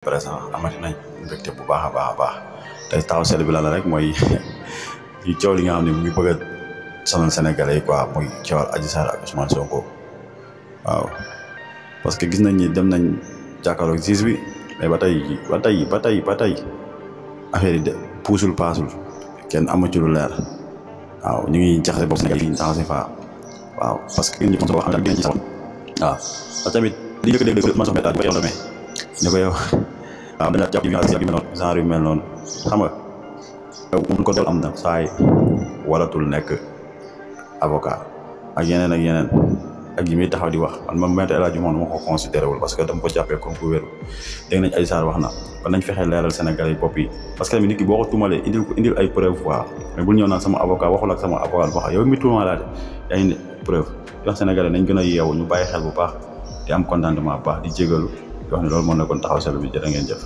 présent amati nañ mbégte bu baax a baax tey taxaw seetlu bi la rek mooy ci coow li nga xam ne mu ngi bëgg a sonal Sénégalais yi quoi muy coowal Adji Sarr ak Ousmane Sonko waaw parce que gis nañ ni dem nañ jàkkaarloog juge bi mais ba tey affaire yi de puusul paasul kenn amu ci lu leer waaw ñu ngi jaxase bopp Sénégal yi taxaw si fa waaw parce que ñu ko wax ak dinañ ci sax waaw te tamit li njëkk a dégg Ousmane Sonko daal di ko yow ñu ko yow waaw dañu jàpp genre yu mel noonu xam nga yow ko doon am na saay waratul nekk avocat ak yeneen ak yi muy taxaw di wax man moom Maître El Hadji Diouf ma ko considéré wul parce que dama ko jàppee comme ku wéru dégg nañ Adji Sarr wax na kon nañ fexee leeral Sénégalais yi bopp yi parce que tamit nit ki boo ko tuumalee indil ay preuve quoi mais bul ñëw naan sama avocat waxul ak sama avocat wax yow mi tuumalaate yaa ngi preuve wax Sénégalais nañ gën a yeewu ñu bàyyi xel bu baax di am contentement bu baax di jégalu wax ne loolu moo nekkoon taxaw seetlu bi jërë ngeen jëf